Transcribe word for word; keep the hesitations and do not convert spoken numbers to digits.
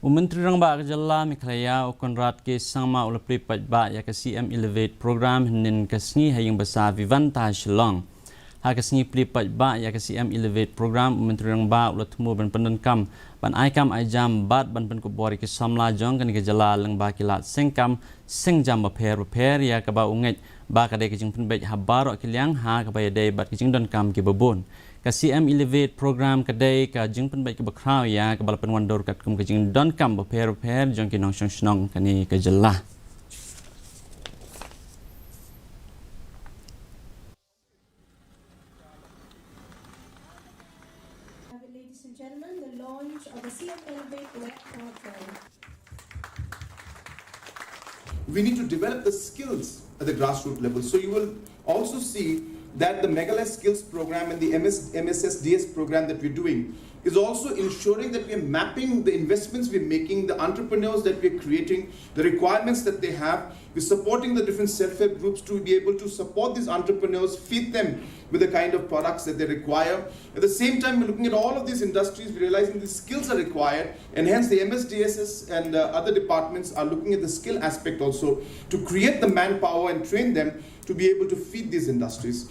U Myntri Rangbah ka Jylla Meghalaya, u Conrad K Sangma, u la plie paidbah ïa ka C M Elevate Program hynnin ka sngi ha ïing basa Vivanta, Shillong. Ha ka sngi plie paidbah ïa ka C M Elevate Program, u Myntri Rangbah u la thmu ban pyndonkam, ban ai kam ai jam bad ban pynkupbor ïa ki samla jong kane ka jylla lyngba ki lad seng kam seng jam bapher bapher, ïa kaba u ngeit ba ka dei ka jingpynbeit ha baroh ki liang, ha kaba ïadei bad ka jingdonkam kiba bun. Ka C M Elevate Program ka dei ka jingpynbeit kaba khraw ïa kaba la pynwandur katkum ka jingdonkam bapher bapher jong ki nongshong shnong kane ka jylla. Ladies and gentlemen, the launch of the C M Elevate web portal. We need to develop the skills at the grassroots level. So you will also see that the Meghalaya Skills Program and the M S, M S S D S program that we're doing is also ensuring that we're mapping the investments we're making, the entrepreneurs that we're creating, the requirements that they have. We're supporting the different self-help groups to be able to support these entrepreneurs, feed them with the kind of products that they require. At the same time, we're looking at all of these industries, we're realizing these skills are required, and hence the M S D S S and uh, other departments are looking at the skill aspect also to create the manpower and train them to be able to feed these industries.